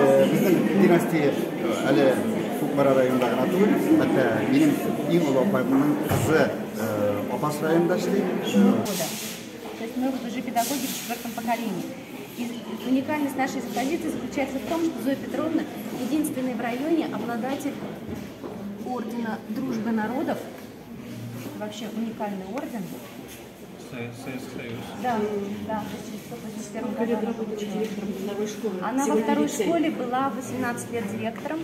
Безнең династия әле Кукмара районында гына түгел, хәтта минем иң олы апамның кызы Апас районында эшли. То есть мы вот уже педагоги в четвертом поколении. И уникальность нашей позиции заключается в том, что Зоя Петровна единственный в районе обладатель ордена Дружбы народов. Это вообще уникальный орден. Советский Союз. Да, да, в 1981 году она получила. Директором второй школы. Она во Сегодня второй лицей. Школе была 18 лет директором.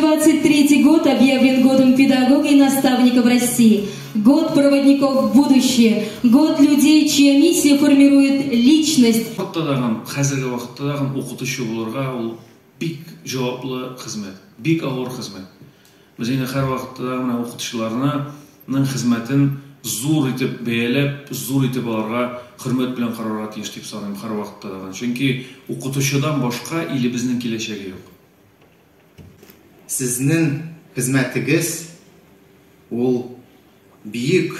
Двадцать год объявлен годом педагога и наставника в России. Год проводников в будущее. Год людей, чья миссия формирует личность. Вакытта дагы, хәзерге вакытта дагы укытучы булырга ул бик җаваплы хезмәт, бик авыр хезмәт. Без инде һәрвакытта да менә укытучыларның хезмәтен зур итеп бәяләп, зур итеп аларга хөрмәт белән карарга тиеш дип саныйм һәрвакытта да. Чөнки укытучыдан башка илебезнең киләчәге юк. Сезнең хезмәтегез ул бик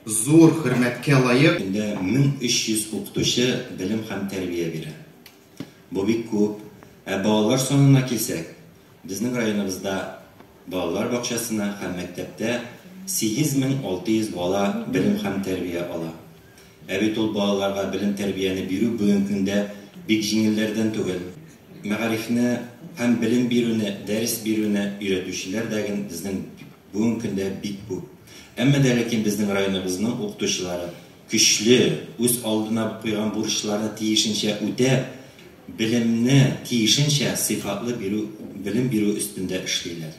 зур хөрмәткә лаек. Инде 1300 укытучы белем һәм тәрбия бирә. Бу бик күп. Ә балалар санына килсәк, безнең районыбызда балалар бакчасына һәм мәктәптә 8600 бала белем һәм тәрбия ала. Ә бит ул балаларга белем тәрбияне бирү бүгенге көндә бик җиңелләрдән түгел. Мәгарифне һәм белем бирүне, дәрес бирүне өйрәтүчеләр дә безнең бүгенге көндә бик күп. Әмма дә ләкин безнең районыбызның укытучылары көчле, үз алдына куйган бурычларны тиешенчә үтәп, белемне тиешенчә сыйфатлы бирү, белем бирү өстендә эшлиләр.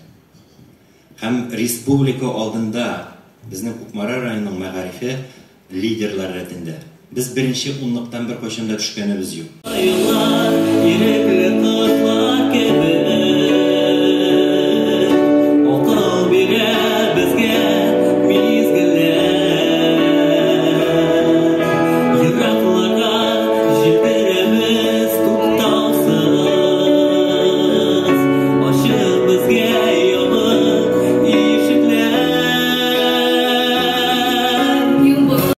Һәм республика алдында безнең Кукмара районының мәгарифе лидерлар рәтендә. Без беренче унлыктан бер кайчан да төшкәнебез юк.